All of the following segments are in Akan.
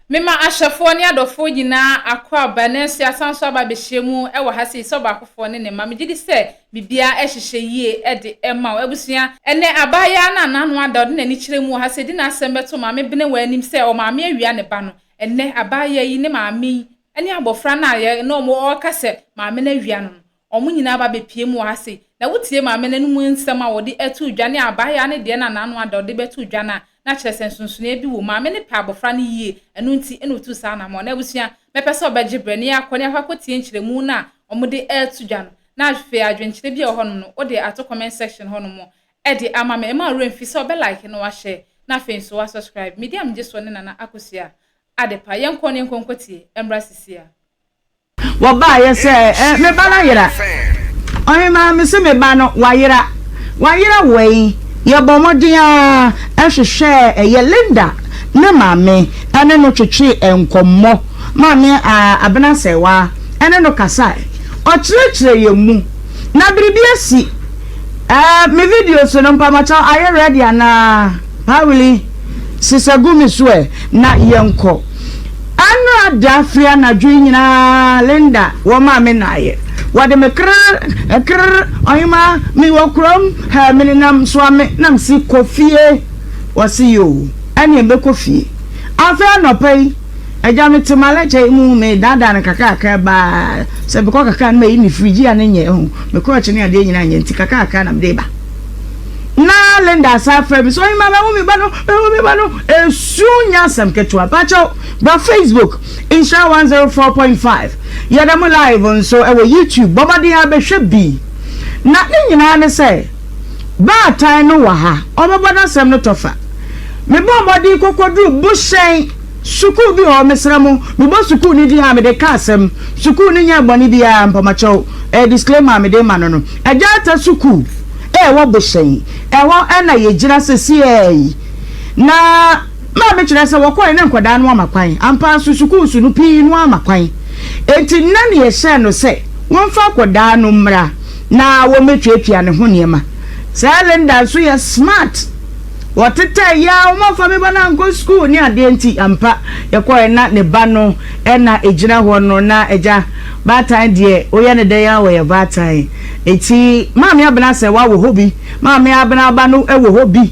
Mema ahwɛfoɔ ne adɔfoɔ nyinaa akwaaba, nanso yɛasan nso aba abɛhyia mu wɔ ha sei sɛ ɔbaakofoɔ ne ne mma. Megye di sɛ biribiara hyehyɛ yie de ma wo. Abusua, ɛnnɛ abaayaa no a n'ano ada a ɔde n'ani kyerɛ mu wɔ ha sei de n'asɛm bɛto Maame Benewa anim sɛ ɔmaame awia ne ba no. Ɛnnɛ abaayaa yi ne maame yi ne abɔfra no a yɛ ne wɔn ɔreka sɛ maame no awia no no, wɔn nyinaa aba abɛpue mu wɔ ha sei. Na wotie maame no anom nsɛm a ɔde ato dwa ne abaayaa no deɛ no a n'ano ada a ɔde bɛto dwa no a, na kyerɛ sɛ nsonsonoeɛ bi wɔ mu. Maame no pɛ abɔfra no yie, ɛno nti na ɔtuu saa anammɔn no. Abusua, mɛpɛ sɛ ɔbɛgye berɛ na yɛakɔ na yɛakɔ akɔtie nkyerɛmu no a wɔde reto dwa no, na afei adwenkyerɛ bi a ɛwɔ hɔnom no, wode ato comment section hɔnom de ama me. Mma wo werɛ mfi sɛ wobɛ like na woahyɛ, na afei nso woasubscribe. Me din a megye soɔ ne Nana Akosua Adepa. Yɛnkɔ na yɛnkɔ nkɔtie mmra sisi a. Wɔbaeɛ sɛ, Eh, me ba no ayera. Ɔhemaa, mese me ba no, wayera. Wayera wɛn? Yɛbɔɔ mmɔden ara hwehwɛɛ ɛyɛ Linda ne maame ne no twetwee nkɔmmɔ. Maame Abena Sɛɛwaa ne no kasae. Ɔkyerɛkyerɛɛ yɛn mu. Na biribi asi. Eh, me videos no, mpamokyɛw, ayɛ ready anaa? Pawili, sesa gu me so ɛ, na yɛnkɔ. Anora da firi anadwo yi nyinaa Linda wɔ maa me naayɛ wɔde me krrr krrr ɔhemaa me wɔ kurom hɛ me nenam soa me na me se kɔ fie wɔse yoo ɛneɛ mɛkɔ fie afei anɔpa yi agya me te malɛkyɛ yi mu me daadaa no kakrakra baa sɛ mekɔ kakra no mayi ne firi gyi a ne nyɛ ho me krɔkye ne adeɛ nyinaa nyɛ nti kakrakra na mede ba na Linda asa afrɛ me sɛ ɔhemaa mahu me ba no mahu me ba no esu nyɛ asɛm ketewa pakyɛw Bra Facebook, Nhyira 104.5. Yɛda mu live nso wɔ YouTube. Bɔ mmɔden ara bɛhwɛ bi. Na ne nyinaa ne sɛ, baatan no wɔ ha, ɔbɛbɔ n'asɛm no tɔfa. Mebɔɔ mmɔden kɔkɔduruu Bohyɛn sukuu bi hɔ. Mesrɛ mo, mebɔ sukuu no din a, mede ka asɛm. Sukuu no nyɛɛ bɔne biara, mpamakyɛw. Ɛyɛ disclaimer a mede rema no no. Agya Arthur Sukuu a ɛwɔ Bohyɛn, ɛhɔ na yɛgyina seesei yi. Na. Maame kyerɛ sɛ wɔkɔe na nkwadaa no ama kwan. Ampa ara nso, sukuu so no, pii no ara ma kwan. Enti nna na yɛhyɛɛ no sɛ wɔmfa akwadaa no mmra na wɔmmɛtuatua ne ho nneɛma. Saa Linda nso yɛ smart. Wɔtetɛɛ yɛ ara, wɔamfa me ba no ankɔ sukuu ne adeɛ nti, ampa yɛkɔe na ne ba no na ɛgyina hɔ no, na agya, baatan deɛ woyɛ no dɛn ara ɔyɛ baatan. Enti Maame Abena Asɛwa wɔ hɔ bi, Maame Abena ba no wɔ hɔ bi.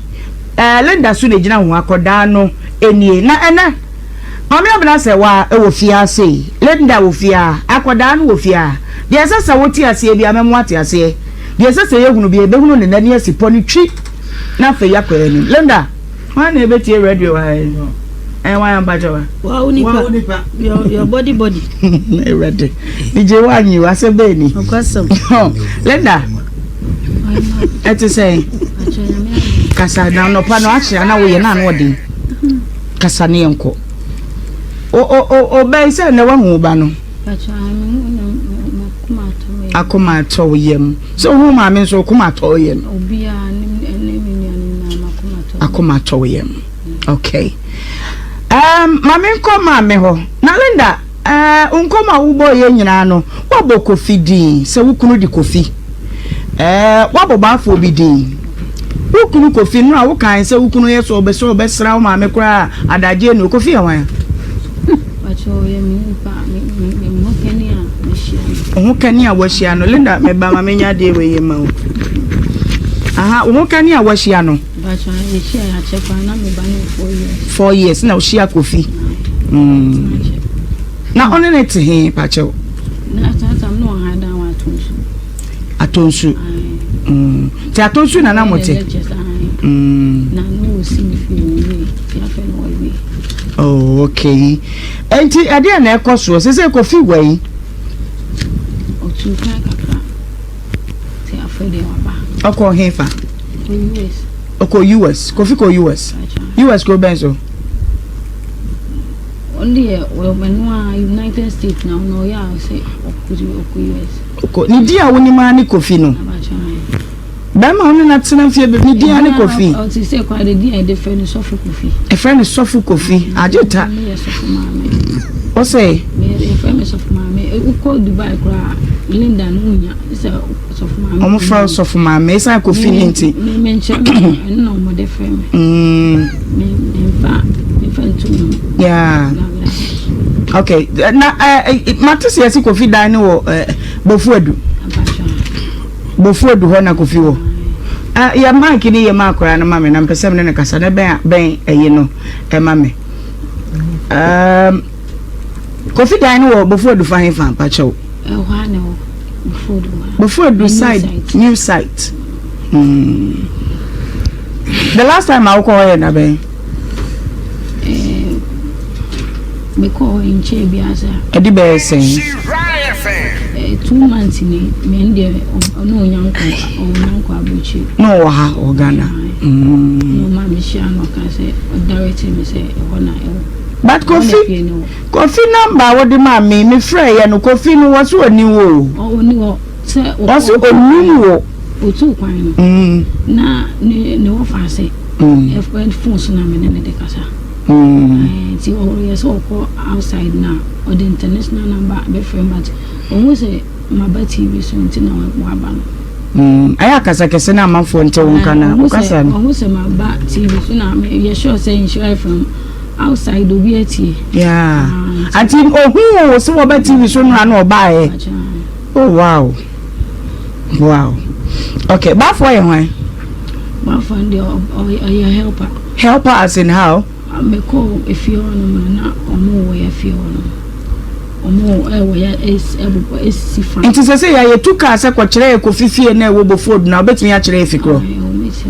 Eh Linda so na egyina ho akɔdaa no nie na ɛnɛ Maame Abena sɛ wa wɔ fie ha sei Linda wɔ fie ha akɔdaa no wɔ fie ha deɛ ɛsɛ sɛ wote aseɛ bia mɛmo ate aseɛ deɛ ɛsɛ sɛ yɛhunu bia yɛbɛhunu ne nani asi pɔ no twi na afei yɛakɔ yɛn anim Linda hwan na ɛbɛtie radio ha yi ɛyɛ hwan ampakyɛ wa Wa wo nipa. Your your body body. Awurade. DJ wanyi wasɛm bɛɛ ni. Nokwasɛm. Linda. Ɛte sɛn? Kasa na anɔpa no akyerɛ na woyɛ na ano ɔden. Kasa ne yɛnkɔ. O o o ɔbɛn sɛ na wahu wo ba no. Akoma atɔ wo yam. Sɛ wohu maame nso akoma atɔ wo yam. Akoma atɔ wo yam. Okay. Um, maame nkɔ maame hɔ. Na Linda, eh, nkɔmɔ a wobɔ yɛ nyinaa no, woabɔ Kofi din sɛ wo kunu de Kofi. Eh, woabɔ baafoɔ bi din. Wo kunu Kofi no a wokae sɛ wo kunu yɛ sɛ ɔbɛ sɛ ɔbɛsra wo maame koraa adagye no. Kofi yɛ hwan? Wo ho kani a wahyia no. Linda, meba ma menya adeɛ wei yɛ ma wo. Aha, wo ho kani a wahyia no. 4 years na wohyia Kofi. Na ɔne ne te he pakyɛw? Atonsu. Nti Atonsu na na mo te? Oh, okay. Nti ɛdeɛ na ɛkɔ soɔ sɛ sɛ Kofi wɔ yi? Ɔkɔ hefa? Ɔkɔ US. Kofi kɔ US. US kuro bɛn so? Ɔno deɛ ɔno a United States na ɔno ɔyɛ a ɔsɛ ɔkɔ US. Ɔkɔ ne din a wonim ara ne Kofi no. Bɛrima wo ne no atena mfeɛ bebree ne din ara ne Kofi. Ɔte sɛ kwan de din a yɛde frɛ no Sɔfo Kofi. Ɛfrɛ no Sɔfo Kofi. Agye ta. Meyɛ sɔfo maame. Ɔsɛ. Yɛfrɛ me sɔfo maame. Wokɔ Dubai koraa Linda no wonya sɛ sɔfo maame. Wɔn frɛ sɔfo maame esan Kofi ne nti. Me me nkyɛn me ɛno na wɔn de frɛ me. Me me nfa me nfa ntu me ho. Yeah. Okay, na eh, mate sɛ yɛse Kofi dan no wɔ eh, Bofuadu. Bofuadu hɔ na Kofi wɔ. Uh, yɛ mic ni yɛ ma akwaraa no ma me na mpɛ sɛ me ne no kasa na bɛn bɛn ɛyi no ɛma me. Um, Kofi dan no wɔ Bofuadu fa he fa mpakyɛw. Ɛhɔ a na ɛwɔ Bofuadu. Bofuadu side new site. Mm. The last time a wokɔ hɔ yɛ da bɛn? Eh, mekɔ hɔ nkyɛn bi asa. Ɛde bɛyɛ sɛn? Eh, 2 months ni mɛ deɛ ɔno onyankɔ onyankɔ aburukyiri. Na ɔwɔ ha wɔ Ghana. Na ɔma mi hyia no ɔka sɛ ɔdirect mi sɛ ɛhɔ na ɛwɔ. But Kofi Kofi number a wɔde maa mi mi frɛ yɛ no, Kofi no wɔ so oni wo. Ɔni hɔ sɛ. Wɔso onim wo. Otu kwan no. Na ne wɔfa ase. Ɛfɛ phone so na me ne ne de kasa. Nti ɔyɛ sɛ ɔkɔ outside na ɔde international number bɛfrɛ, but ɔhu sɛ maba TV so nti na waba no. Ayɛ akasa kɛse na amanfoɔ nte wo nka na wokasa no. Ɔhu sɛ maba TV so na yɛ sure sɛ Nhyira FM outside obi atie. Yeah. Ati ohun wo sɛ wɔba TV so no na ɔbaeɛ. Oh wow. Okay, Baafoɔ yɛ hwan? Baafoɔ no deɛ, ɔyɛ helper. Helper as in how? Mekɔ efie hɔ nom no, na ɔmo wɔ yɛ fie hɔ nom. Ɔmo ɛwɔ yɛ ɛbobɔ esi fa. Nti sɛ yɛtu kaa sɛ kɔkyerɛ yɛ Kofi fie na ɛwɔ Bofuodu na wobɛtumi akyerɛ yɛ fi korɔ?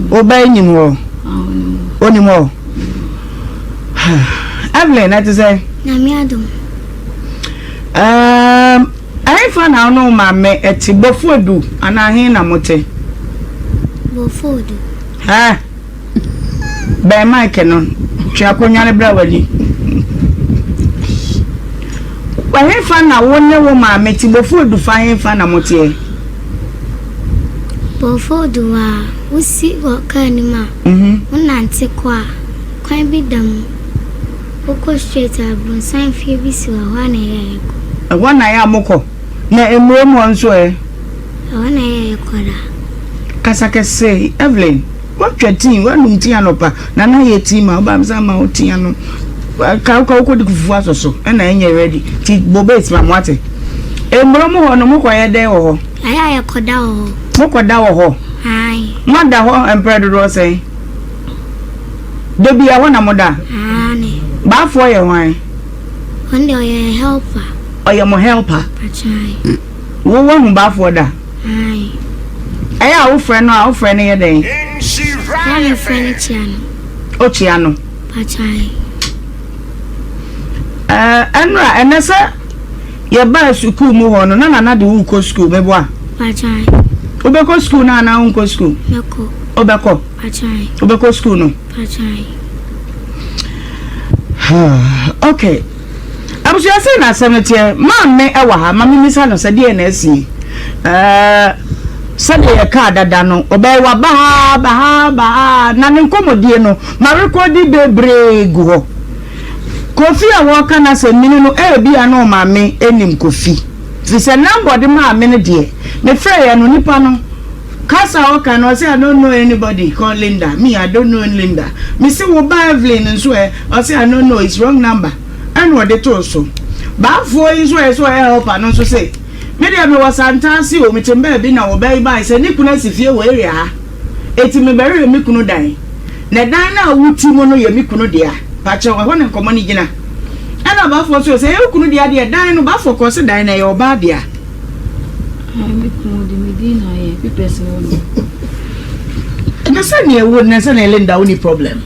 Wobɛyɛ nyim hɔ? Onim hɔ? Evelyn, ɛte sɛ? Nyame adom. Ɛhefa na wo ne wo maame ɛte? Bofuodu anaa he na mote? Bofuodu. Hɛ? Bɛn mic no, twe akonnwa no bra w'ani. Ɛhefa na wo ne wo maame te? Bofuodu fa hefa na moteɛ? Bofuodu a wosi wɔ kaa no mu a, wonante kɔ a, kwan bi da mu. Wokɔ straight a, abronsan fie bi si hɔ, ɛhɔ a na ɛyɛ a yɛkɔ. Ɛhɔ na ɛyɛ a mokɔ. Na mmurom hɔ nso ɛ? Ɛhɔ na ɛyɛ a yɛkɔ daa. Kasa kɛse, Evelyn. Woatwa tii, woanom tii anɔpa, na na yɛ tii ma woba msa ma wo tii ano. Ka wokɔ wokɔdi fufu asɔ so, ɛna ɛnyɛ ready. Ti bɔ base ma mo ate. Mmurom hɔ no, mokɔyɛ dɛn wɔ hɔ? Ɛyɛ a yɛkɔda wɔ hɔ. Mokɔda wɔ hɔ? Ae. Moada hɔ mprɛ dodoɔ sɛn? Da bi ɛhɔ na moda? Aane. Baafoɔ yɛ hwan? Ɔno deɛ ɔyɛ helper. Ɔyɛ mo helper? Akyɛn. Wo wahu baafoɔ da? Ae. Ɛyɛ a wofrɛ no a, wofrɛ no yɛ dɛn? Ɛyɛ a mefrɛ no kyia no. Okyia no? Akyɛn. Ɛɛ ɛnora ɛnɛ sɛ yɛbaa sukuu mu hɔ no na Nana de wo kɔ sukuu, meboa? Akyɛn. Wobɛkɔ sukuu no anaa wonkɔ sukuu? Mɛkɔ. Wobɛkɔ? Akyɛn. Wobɛkɔ sukuu no? Akyɛn. Okay. Abusua, sɛ na asɛm no teɛ, maame ɛwɔ ha, ma memisa no sɛ deɛ na asie. Ɛɛ sɛdeɛ yɛkaa dada no, ɔbɛyɛ waba ha, ba ha, ba ha, na ne nkɔmmɔdie no, marekɔdi bebree gu hɔ. Kofi a wɔreka n'asɛm mini no, ebia na ɔmaame nim Kofi. Firi sɛ number ɔde maa me no deɛ, mefrɛeɛ no, nipa no, kasa a ɔka no, ɔse, "I don't know anybody called Linda. Me, I don't know Linda." Mese, "Wo ba Evelyn nso ɛ?" Ɔse, "I don't know, it's wrong number." Ɛna ɔde too so. Baafoɔ yi nso a ɛsɛ ɔyɛ helper no nso se, "Me deɛ mewɔ Santase o, mete baabi na ɔbaa yi bae sɛ ne kunu asi fie wɔ area ha. Eti mebɛhwehwɛ me kunu dan. Na dan no a wote mu no yɛ me kunu dea." Pakyɛw, ɛhɔ na nkɔmmɔ no gyina. Ɛna baafoɔ nso sɛ ɛyɛ wo kunu dea deɛ, dan no, baafoɔ kɔɔ se dan no ɛyɛ ɔbaa dea. Me kunu de me din na ayɛ papers wɔ no. Na sɛnea ɛwɔ na sɛnea Linda wo ni problem.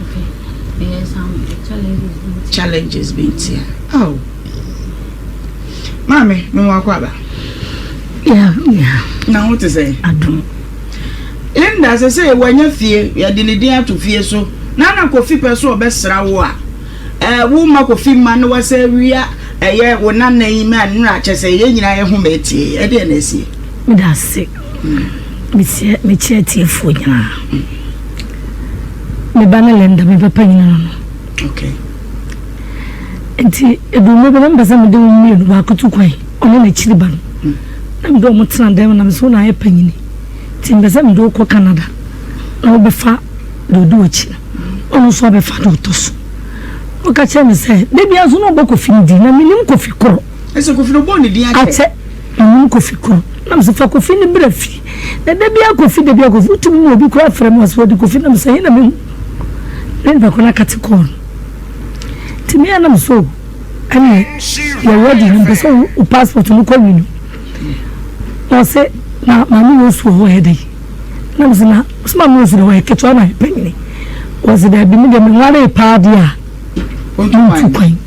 Ɛyɛ some challenges bi nti. Challenges bi nti a. Oh. Maame, me wɔ akɔ aba. Yeah. Na ho te sɛ? Adom. Linda sɛ wanya fie, yɛde ne din ato fie so. Na na Kofi pɛ so ɔbɛsra wo a, ɛɛ wo ma Kofi ma no wasa wia ɛyɛ wo nana yi ma nnura kyɛ sɛ yɛn nyinaa yɛ ho ma etie. Ɛdeɛ na esie? Meda ase. Mekyia mekyia atiefoɔ nyinaa. Me ba ne Linda, me ba panyin no. Nti edu mmerɛ bi na mepɛ sɛ mede wɔn mmienu baako tu kwan, ɔne n'akyiri ba no. Na mede wɔn tena dan mu na mesɛ wo na ayɛ panyini. Nti mepɛ sɛ mede wo kɔ Canada na wobɛfa deɛ ɔdi w'akyi no. Ɔno nso abɛfa deɛ ɔtɔ so. Ɔka kyerɛ me sɛ da biara nso na ɔbɔ Kofi no din na menim Kofi korɔ. Ɛsɛ Kofi no ɔbɔɔ ne din akyɛ. Akyɛ menim Kofi korɔ. Na mesɛ fa Kofi no bra fie. Na da biara Kofi da biara Kofi wotumi ma obi koraa frɛ me ɔsɛ ɔde Kofi na mesɛ he na mehu. Na nipa korɔ no akate kɔɔ no. Nti me a na mesɛ o ɛneɛ yɛ ready no mpɛ sɛ wo passport no kɔ renew. Na ɔsɛ na maame wɔ su wɔ hɔ yɛ dɛn. Na mese na ɔsɛ maame wɔ su deɛ ɔyɛ ketewa na ɔyɛ panyini. Ɔse daabi me deɛ menwaree paa deɛ a mentu kwan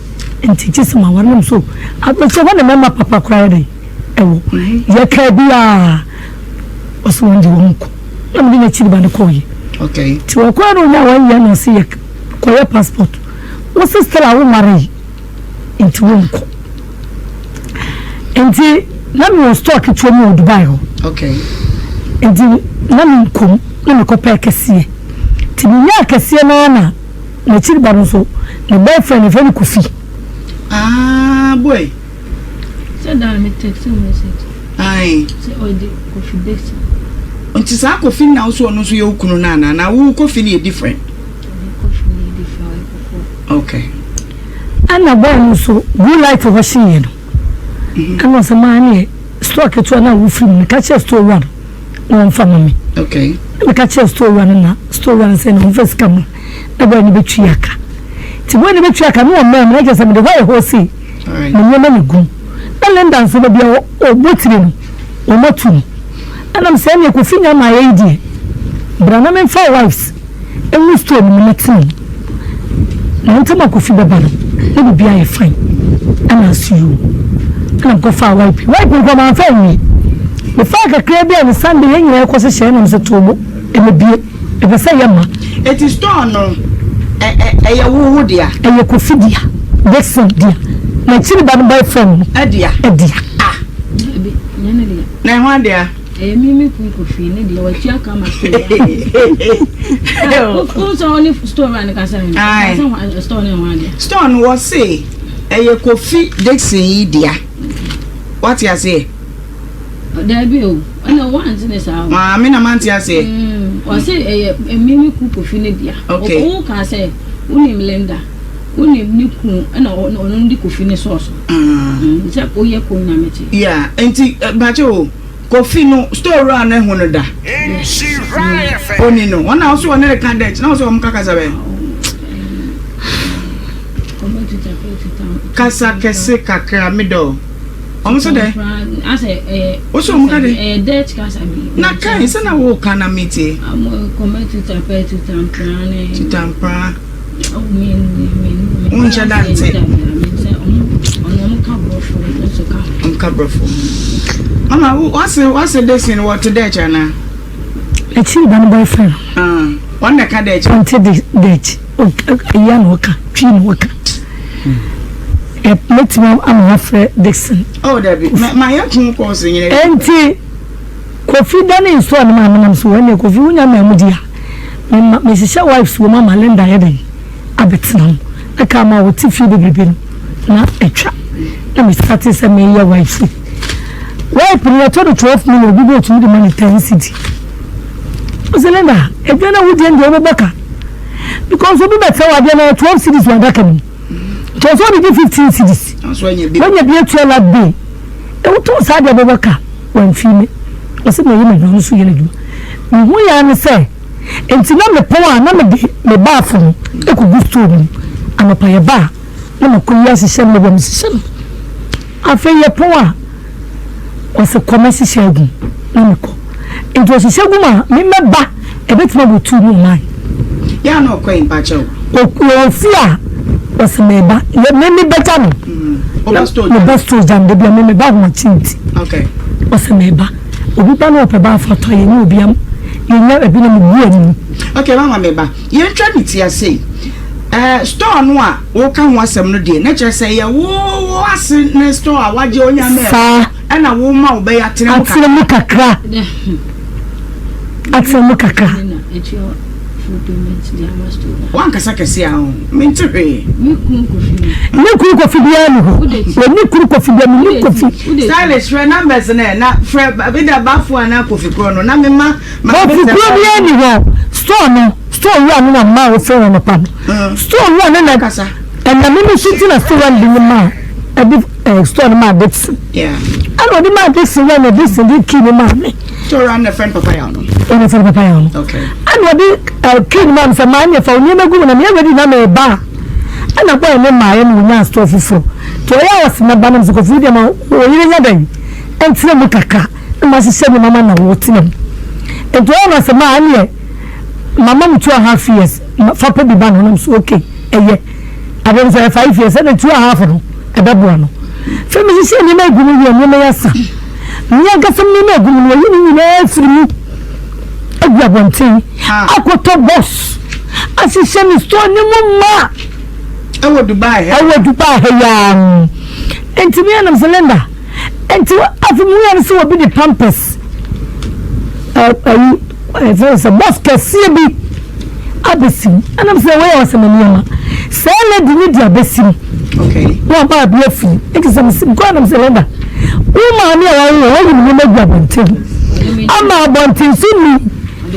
nti gye sɛ maware na mese o abrɛkyɛ hɔ na mɛma papa koraa yɛ dɛn ɛwɔ yɛkaa bi a ɔse wɔn deɛ wɔn kɔ na mede n'akyiri ba no kɔɔyɛ nti wɔkɔɛ no ɔnya wɔn yɛ na ɔse yɛ kɔyɛ passport wo se still a wonwaree nti wonkɔ nti na mewɔ store ketewa mu wɔ Dubai hɔ nti na menkɔ mu na mekɔpɛɛ kɛseɛ nti menyaa kɛseɛ no ara na n'akyiri ba no nso ne boyfriend yɛfrɛ no Kofi. Ah boy. Sɛ da no me text wo message. Ae. Sɛ ɔde Kofi Dixon. Nti saa Kofi no na wo so ɔno nso yɛ wo kunu no anaa na wo Kofi no yɛ different? Ɔde Kofi no yɛ different ɔyɛ kɔkɔɔ. Okay. Ɛna boy no nso blue light hɔ hyeeɛ no ɛna ɔsɛ maa neɛ store ketewa no a wofiri mu no ka kyerɛ store wura no na ɔmfa ma me. Okay. Na meka kyerɛ store wura no na store wura no sɛ na ɔmfa sika ma na boy no bɛtwi aka. Nti boy no bɛtwi aka na ɔmaa mu na kyerɛ sɛ mede hɔ ayɛ hɔ sei me nneɛma na gu mu. Na Linda nso baabi a ɔbɔ tire no wɔatu no. Ɛna mesɛ ɛneɛ Kofi nya maayɛ yi deɛ bra na memfa wives ngu store no mu na tena mu. Na ntɛm a Kofi bɛba no na biribi ayɛ fine. Ɛna ase yoo. Ɛna mekɔfaa wipe. Wipe no koraa mamfa anwie. Mefaa kakraa bi a ne Sunday yɛn nyinaa yɛkɔhyehyɛɛ ɛna mesɛ too bo ɛmɛbie. Mepɛ sɛ yɛ ma. Eti store no ɛ ɛ ɛyɛ wo wo dea? Ɛyɛ Kofi dea. Dickson dea. N'akyiri ba no boyfriend no. Ɛdea. Ɛdea. Ah. Dabi, nyɛ ne dea. Na ɛhwan dea? Ɛyɛ me me kun Kofi ne deɛ watua ka ma store wura. Wo sɛ ɔne store wura no kasa yi. Aye. Sɛ store no ɛhwan dea? Store no wɔse ɛyɛ Kofi Dickson yi dea. Wate aseɛ? Dabi o, ɛna wante ne saa o. Maame na mante aseɛ. Ɔse ɛyɛ me me kun Kofi ne dea. Okay. Wo kaa sɛ wonim Linda, wonim ne kunu ɛna ɔno no de Kofi ne sɔɔso. Sɛ woyɛ kunu na mete. Yeah, nti mpakyɛ o. Kofi no store wura no ehu no da? Oni no. Wɔn na ɔso wɔne reka Dutch na ɔso wɔn ka kasa bɛn? Kasa kɛse kakra me dɔ. Wɔn so dɛ? Woso wɔn ka dɛ? Dutch kasa bi. Na kan sɛ na wo ka na me tie. Tutampra. Wonhyɛ da nte. Ɔnka borɔfo. Mama, wase wase Dixon wɔte Dutch anaa? N'akyiri ba no boyfriend. Ah, wɔn na ɛka Dutch. Ɔnte Dutch. Ɛyɛ na ɔka, twi na ɔka. Mɛtumi ama wafrɛ Dixon. Oh, dabi. Ma yɛ kun kɔɔso nyina. Enti. Kofi danee nsuo a ne maame nam so ɛnneɛ Kofi wonya maa mu di a mema mehyehyɛ wipes wɔ mu ama Linda ayɛ dɛn abɛtena mu na kaa ma ɔte fie bebrebe no na atwa na me starte sɛ meyɛ wipes yi wipe no yɛtɔ no 12 million obi bɛ otumi de ma ne 10 cedi ɔsɛ Linda adwa na wodie no deɛ wobɛbɔ ka because obi bɛtɛ wɔ adeɛ na 12 cedis wɔ adaka mu nti ɔsɛ ɔde gye 15 cedis wanya bi atua lab bill Wotɔn saa adeɛ bɛbɔ ka wamfii me. Ɔse meyɛ m'adwuma ɔno nso yɛ n'adwuma. Mehu yɛ ara ne sɛ nti na mepɔn a na mede me baafo no kɔgu store no mu. Anɔpa yɛba a na makɔyi ahyehyɛ no baabi a mehyehyɛ no. Afei yɛpɔn a ɔse kɔ mɛhyehyɛ agu mu na mekɔ. Nti ɔhyehyɛ gu mu a me mɛba ɛbɛtumi abɔ tuu ne ɔman. Yɛ a na ɔkɔ yi mpakyɛw. Ɔwɔ fie a ɔse meba me me bɛgya no. Meba store gya no da bi a me meba ahomakye nti. Ɔse meba obi ba na ɔpɛ ba afa tɔ a yɛnyɛ obi am yɛnya ebi na mebu anim. Okay mama meba yɛntwa ne ti ase yi eh, store no a woka ho asɛm no deɛ na kyerɛ sɛ yɛ wo wo ase ne store a wagye onya mɛ Saa. ɛna wo ma wo bɛyɛ atene mu Atene mu kakra. Atene mu kakra. Wankasa kɛse a ho mente hwee. Ne kunu kofi biara ni hɔ. Wɔne kunu kofi biara menim kofi. Stylish frɛ numbers no ɛ na frɛ bi da bafo anaa kofi korɔ no na mema. Kofi korɔ biara ni hɔ. Store no store wura no na mmaa wɔfrɛ wɔn anɔpa no. Store wura no na. Kasa. Ɛna me me so nti na store no de ne maa ɛde ɛɛ store no maa Dixon. Ɛna ɔde maa Dixon yɛ na Dixon de key no maa me. Store no na friend papa yaw no. Ɛna friend papa yaw no. Okay. Ɛna ɔde ɛɛ key no maa me sɛ maa ne fa nneɛma gu mu na meyɛ ready na meba a. Ɛna boy ne maa yɛ na onyaa store foforɔ. Nti ɔyɛ a ɔsi mɛba na mesɛ Kofi deɛ ma oyere nyɛ dɛn ɛntena mu kakra na ma hyehyɛ nneɛma ma na wɔtena mu. Nti ɔyɛ na sɛ maa ɛneɛ mama me 2½ years fa pɛ bi ba no na mesɛ okay. Ɛyɛ. Adeɛ no sɛ ɛyɛ 5 years ɛna 2½ no ɛbɛboa no. Fɛ mehyehyɛ nneɛma agu mu wie nneɛma yi asa. Me ankasa me nneɛma agu mu no wɔyi ne nyinaa firi mu agu abɔnten akɔtɔ box ahyehyɛ ne store ne mu ma. Ɛwɔ Dubai ha. Ɛwɔ Dubai ha yaa. Nti me anam sɛ Linda. Nti afei mu yɛ no sɛ obi de pampers ɛyi ɛfɛ sɛ box kɛseɛ bi abɛsi mu. Ɛnam sɛ wɔyɛ ɔsɛ me nneɛma. Saa lady no de abɛsi mu. Okay. Na ɔba abi afiri. Nti sɛ mesi nkɔ anam sɛ Linda. Wo maame a wawo wɔ wayi ne nneɛma agu abɔnten. Ama abɔnten so ni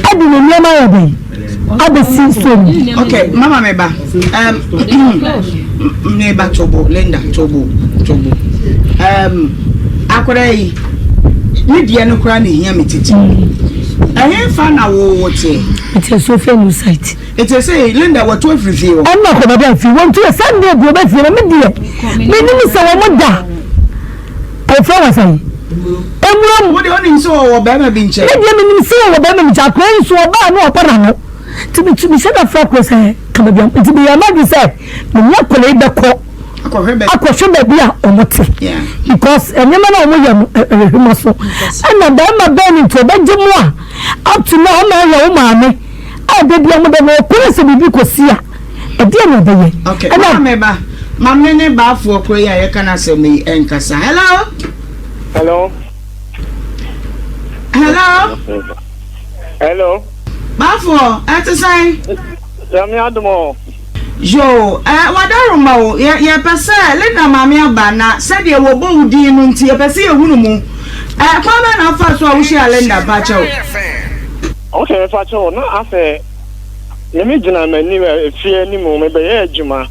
ɛde ne nneɛma ayɛ dɛn abɛsi nsuo mu. Okay, mama me ba. Me ba tobo, Linda tobo, tobo. Akora yi, ne deɛ no koraa na ehia me titi. Ɛhe fa na wo wo te? Nti Sofia new site. Nti sɛ Linda wɔto afiri fie hɔ. Ɛnna kɔ baabi a fie wɔn tu yɛ Sunday bi ɔbɛ fie na me deɛ me nim sɛ wɔn da ɛfɛ wɔ sɛn emura mu. Wo deɛ ɔnim sɛ ɔwɔ bɛrima bi nkyɛn. Me deɛ me nim sɛ ɔwɔ bɛrima bi nkyɛn akora yi nso ɔbaa no ɔbɔ n'ano nti me tu me hyɛ da fura akora sɛ ka baabi a nti me yɛ ama de sɛ me ni akora yi bɛkɔ akɔhwɛ baabi a wɔn te because nneɛma na wɔn yɛ no ɛhwehwɛ ma so ɛna bɛrima bɛn ne nti ɔbɛgye mu a up to now ɔma ɛyɛ wo maame. A da bi a wɔda no ɔkwan sɛ biribi kɔsi a, ɛdeɛn na ɔbɛyɛ? Okay, Ɛna. Maame ba, ma me ne baafoɔ koro yi a yɛka n'asɛm yi nkasa. Hello? Hello? Hello? Hello? Baafoɔ, ɛte sɛn? Nyame adom o. Yoo, eh, wadaroma o, yɛ, yɛpɛ sɛ Linda maame aba na sɛdeɛ wɔbɔ wo din no nti yɛpɛ sɛ yɛhunu mu. Eh, kwan bɛn na wofaa so a wohyiaa Linda, mpakyɛw? Ok mepakyɛw na asɛ me me gyina m'anim efie anim me bɛyɛ adwuma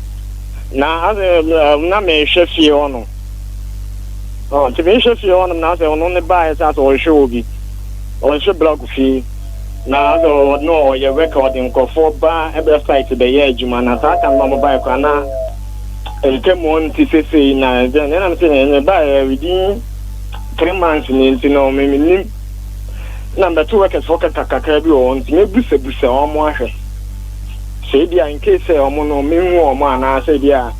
na asɛ na mehwɛ fie hɔ nom ɔ nti mehwɛ fie hɔ nom na asɛ ɔno ne baayɛ sɛ asɛ ɔhwɛ obi ɔhwɛ blɔk fie na asɛ ɔno ɔyɛ wɛka ɔde nkurɔfoɔ ba ɛbɛ site bɛyɛ adwuma na saa kan na ɔmo baayɛ koraa na ntamu nti sesei na ɛnɛ na mesɛ me baayɛ within 3 months ni nti no me menim na mbɛto workers fo kaka kakra bi wɔ hɔ nti mebusabusa wɔn ahwɛ sɛ ebi a in case sɛ wɔn no mehu wɔn anaasɛ ebi a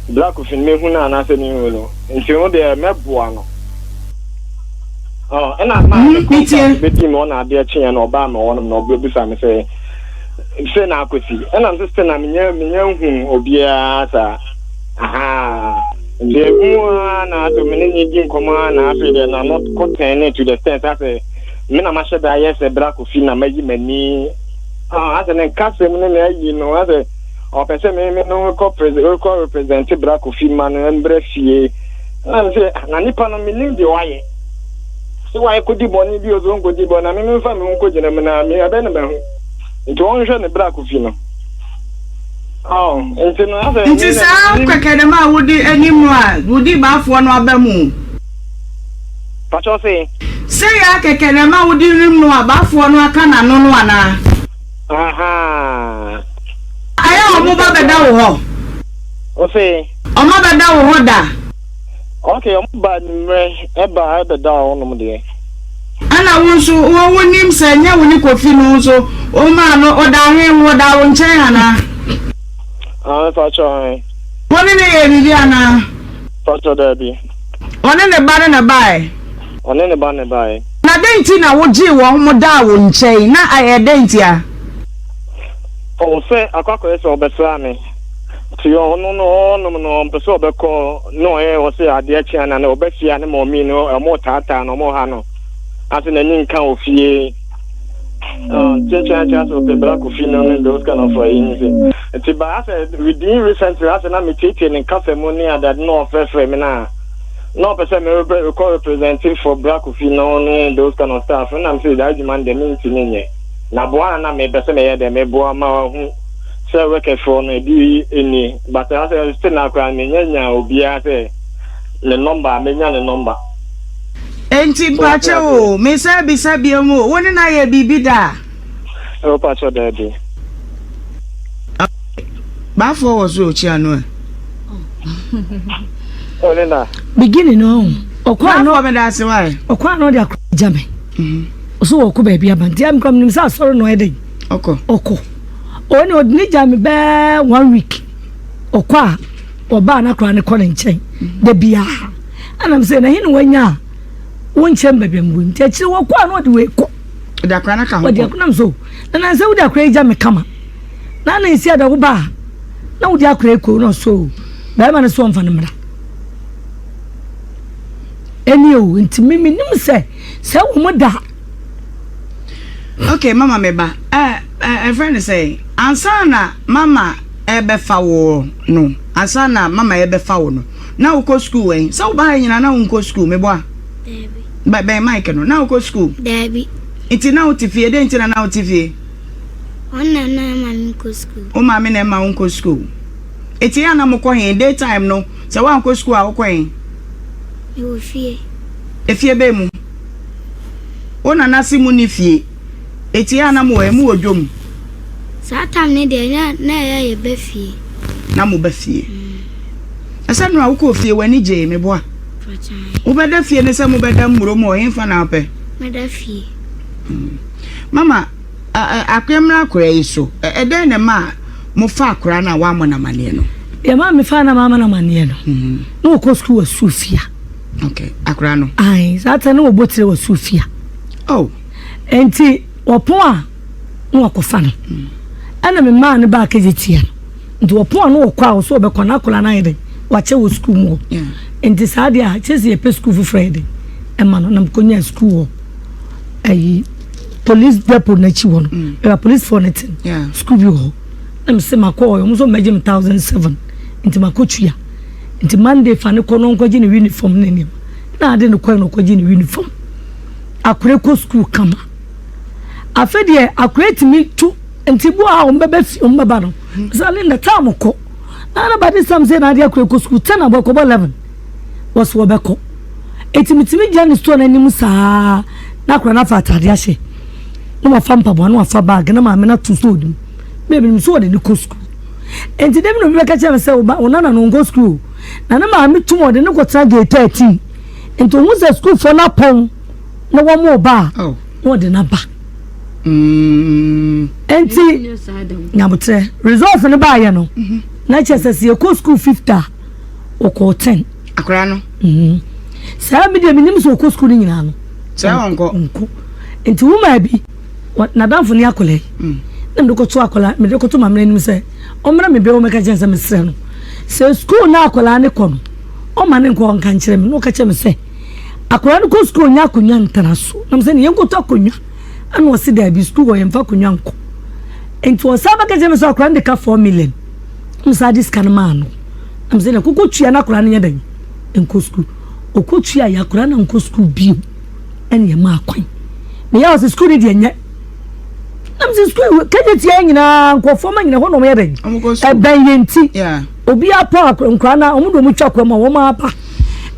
Black Kofi no mehu no anaasɛ mehu no nti no deɛ mɛboa no ɛna maa me contact bɛdi me ɔna adeɛ kyeeɛ na ɔbaa me hɔ nom na ɔbɛbusa me sɛ sɛ na akɔsi ɛna me sɛ na menyɛ menyɛ hu obiara saa aha nti ehu ara na ato me ne ne di nkɔmɔ ara na afei deɛ n'ano kɔ tɛn ne to the extent asɛ me na mahyɛ da ayɛ sɛ bra Kofi na mayi m'ani asɛ ne nkasɛm ne na ayi no asɛ ɔpɛ sɛ me me no kɔ kɔ represent bra Kofi ma no mbrɛ fie na me sɛ na nipa no menim deɛ wayɛ sɛ wayɛ kɔdi bɔne bi o sɛ ɔnkɔdi bɔne na me memfa me ho nkɔgyina mu na me ɛbɛ no mahu nti ɔnhwɛ ne bra Kofi no. Nti saa kɛkɛ dɛm a wode anim no a wodi baafoɔ no aba mu. Pakyɛw se. Sɛ yɛ a kɛkɛ dɛm a wode nim no a baafoɔ no aka n'ano no anaa? Ahaa. Ɛyɛ a ɔmo ba bɛda wo hɔ? Ose. Ɔmo abɛda wo hɔ da? Ok, ɔmo ba anwummerɛ ɛba ɛbɛda hɔ nom deɛ. Ɛna wo nso wo wonim sɛ nyɛ wo ne Kofi no nso wo maa no ɔda he ho ɔda wo nkyɛn anaa? Aane pakyɛ aane. Wo ne no yɛɛ biribi anaa? Pakyɛ daabi. Ɔne ne ba no na ɛbaeɛ? Ɔne ne ba na ɛbaeɛ. Na dɛn nti na wogyee wɔn daa wo nkyɛn? Na ɛyɛ dɛn ntia? Oh sɛ akɔ akɔyɛ sɛ ɔbɛsra me nti ɔno no ɔnom no ɔmpɛ sɛ ɔbɛkɔ na ɔyɛ ɔsɛ adeɛ kye ana na ɔbɛ fie a ne mɔmi no ɔmo taataa no ɔmo ha no ase n'ani nka wɔ fie kyenkyen asɛ ɔpɛ bra kɔ fie no ne those kind of ayi nti nti ba asɛ within recently asɛ na metietie ne nkasa mu ne adade na ɔfrɛfrɛ me na na ɔpɛ sɛ me rekɔ represent for bra Kofi no ne those kind of stuff na me sɛ daa adwuma no deɛ mentumi nyɛ. Na boa na na mepɛ sɛ meyɛ dɛ meboa ma wahu. Sɛ workers foɔ no ebi nni but asɛ still na koraa menya nya obiara sɛ ne number a menya ne number. Enti mpakyɛw o, mesan bisa biom o, wo ne no ayɛ biribi da a? Oh pakyɛw daabi. Baafoɔ wɔ so ɔkyia no ɛ. Oh Linda. Beginning no ɔkɔ ano. Baafoɔ meda ase wae. Ɔkɔ ano de akɔ gya me. Ɔso wɔkɔ baabi aba nti ɛmi kura mi nim sɛ asɔre na ɔyɛ dɛ. Ɔkɔ. Ɔkɔ. Ɔne ɔde ne gya me bɛɛ one week. Ɔkɔ a ɔbaa na akora ne kɔ ne nkyɛn da biara. Ɛna mi sɛ na hin na wanya a wo nkyɛn baabi a mi wɔ nti akyire wɔkɔ a na ɔde wei kɔ. Ɔde akora no ka ho kɔ. Ɔde akora nam so na na sɛ wode akora yi gya me kama na na esi ada wo ba a na wode akora yi kɔ na ɔso bɛrima no so ɔmfa no mmra. Ɛni o nti mi mi nim sɛ sɛ wɔn da. Okay mama me ba eh eh ɛfrɛ no sɛ ansa na mama ɛbɛfa wo no ansa na mama ɛbɛfa wo no na wokɔ school wɛn sɛ wo ba ha nyina na wonkɔ school meboa Daabi. Bɛ bɛn mic no na wokɔ school Daabi. Nti na wote fie dɛn nti na na wote fie Ɔno na na ɛma me nkɔ school. Wo maame na ɛma wonkɔ school Eti yɛ a na mokɔ he day time no sɛ woankɔ school a wokɔ he Mewɔ fie. Efie bɛn mu? Wo nana se mo nni fie. Eti yɛ a na mowɔ he? Mowɔ dwom? Saa tam no deɛ na na ɛyɛ yɛba fie. Na moba fie. Ɛsɛ nnora wokɔɔ fie w'ani gyee meboa? Wobɛda fie ne sɛ mobɛda mmuro mu wɔ hefa na wopɛ? Mɛda fie. Mama, Akoa mmra akora yi so. Ɛdɛn na ɛmaa mofaa akora no a woammɔ no amanneɛ no? Deɛ ɛmaa mefaa no a mammɔ no amanneɛ no, na ɔkɔ sukuu wɔ Sofia. Okay, akora no? Ae, saa ta na wɔbɔ tire wɔ Sofia. Oh. Enti wɔpɔn a na wɔakɔfa no. Ɛna memaa no baa Kejetia no. Nti wɔpɔn a na wɔkɔ a wɔsɛ wɔbɛkɔ na akwadaa no ayɛ dɛn? Wakyɛ wɔ sukuu mu hɔ. Nti saa deɛ a kyerɛ sɛ yɛpɛ sukuu foforɔ ayɛ dɛn ɛma no na mekɔnyaa sukuu hɔ ayi police depot n'akyi hɔ no mm. ɛwɔ policefoɔ no te sukuu bi wɔ hɔ na mese makɔ hɔ wɔn nso mmɛgye me 1007 nti makɔ tua nti Monday fa ne kɔ no nkɔgye ne uniform ne nneɛma na ade ne kɔɛ no kɔgye ne uniform akora kɔ sukuu kama afei deɛ akora tumi tu nti bu a wɔn bɛbɛ fi wɔn bɛba no sɛ ne na tam kɔ na na ba de sam sɛ na ade akora kɔ sukuu ten abɔ kɔbɔ 11 wɔso wɔbɛkɔ eti mitumi gyina ne store n'anim saa na akora no afa ataade ahyɛ na wafa mpaboa na wafa baage na maame no ato so ɔdi mu bɛɛ menim sɛ ɔde ne kɔ sukuu nti dɛm na obi bɛka kyerɛ me sɛ wo nana no nkɔ sukuu na ne maame tum ɔde ne kɔtena gate 13 nti ohun sɛ sukuufoɔ no apɔn na wɔn ba a oh. na ɔde no aba mm. nti nyabotrɛ results no baayɛ no mhm. na kyerɛ sɛ sɛ yɛkɔ sukuu fifth a ɔkɔɔ ten. Akwadaa no. Mm. Saa mi deɛ menim sɛ ɔkɔ sukuu no nyinaa no. Sɛ ɔnkɔ. Ɔnkɔ. Nti wo maa bi n'adamfo ne akwadaa yi. Mm. Na mede kɔto akwadaa mede kɔto maame n'anim sɛ ɔmmra me bɛ wɔmɛka kyɛn sɛ mesrɛ no sɛ sukuu na akwadaa ne kɔ no ɔma ne nkɔ ɔnka nkyerɛ me na ɔka kyerɛ me sɛ akwadaa no kɔ sukuu ɔnya akonnwa ntena so na mesɛ ne yɛnkɔtɔ akonnwa ɛna ɔse daabi sukuu hɔ yɛmfa akonnwa nkɔ nti ɔsan bɛka kyerɛ me sɛ akwadaa no de ka 4 million na mesan de sika no maa no na mesɛ na koko tua na akwadaa no nyɛ dɛn nkɔ sukuu ɔkɔ tua yɛ akwadaa no nkɔ sukuu bio ɛne ɛma akwan meyɛ ɔsɛ sukuu no deɛ nyɛ na mesɛ sukuu kɛgye tia nyinaa nkurɔfoɔ ma nyina hɔ na ɔmo yɛ dɛn ɛbɛn yɛn ti obi apɔ nkwadaa no ɔmo de ɔmo twa kwan mu a wɔn aba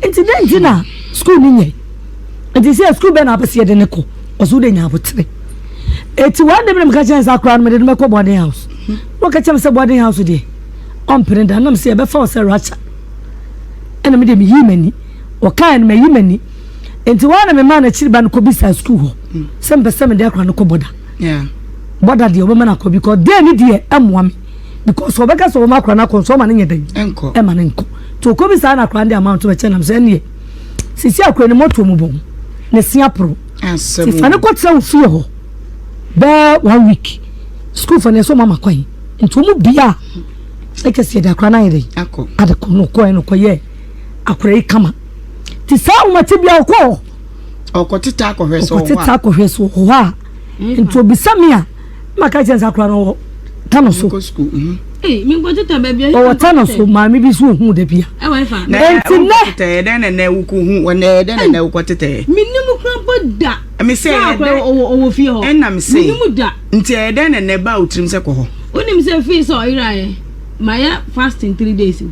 nti dɛn nti na sukuu no nyɛ nti sɛ sukuu bɛn na apɛ sɛ yɛde ne kɔ ɔsɛ wode nya abotere eti wɔn de mi na meka kyɛn sɛ akwadaa no mede no mɛkɔ boarding house na ɔka kyerɛ me sɛ boarding house deɛ ɔmpene da nam sɛ yɛbɛfa wo sɛ racha ɛna me deɛ meyii m'ani ɔkaeɛ no mayi m'ani nti wɔn na memaa n'akyiri ba no kɔbisa sukuu hɔ sɛ mpɛ sɛ mede akora no kɔ bɔda bɔda deɛ ɔbɛma no akɔ because deɛ ne deɛ ɛmmoa me because ɔbɛka sɛ ɔbɛma akora no akɔ nso ɔma no nyɛ dɛn ɛma no nkɔ nti ɔkɔbisa na akora no de ama nto bɛkyɛ nam sɛ ɛneɛ sisi akora no mɔtoɔ mu bɔn ne se aporo nti fa no kɔtena wo fie hɔ bɛɛ one week sukuu fo no ɛsɛ ɔmo ama kwan nti ɔmo bia a ɛkyɛ sɛ yɛde akora no ayɛ dɛ ade kɔ no kɔɛ no kɔyɛ akora yi kama nti saa ahomate bia ɔkɔ hɔ ɔkɔteta akɔhwɛ sɛ ɔkɔteta akɔhwɛ so wɔ hɔ a nti obisa mi a ma ka kyerɛ sɛ akora no wɔ tano so mhm. ɔwɔ tano so maame bi so ohun da bia nti nɛ dɛn na nɛ wokɔ hu wɔ nɛ dɛn na nɛ wokɔ tetɛ menim kura bɔ da Me sɛ ɛyɛ dɛn. Ɔwɔ fie hɔ. Ɛna me sɛ. Menim da. Nti ɛyɛ dɛn na ɛnɛ ɛbaa wo tirim sɛ kɔ hɔ? Wonim sɛ fii sɛ ɔyeraeɛ mayɛ fasting 3 days o.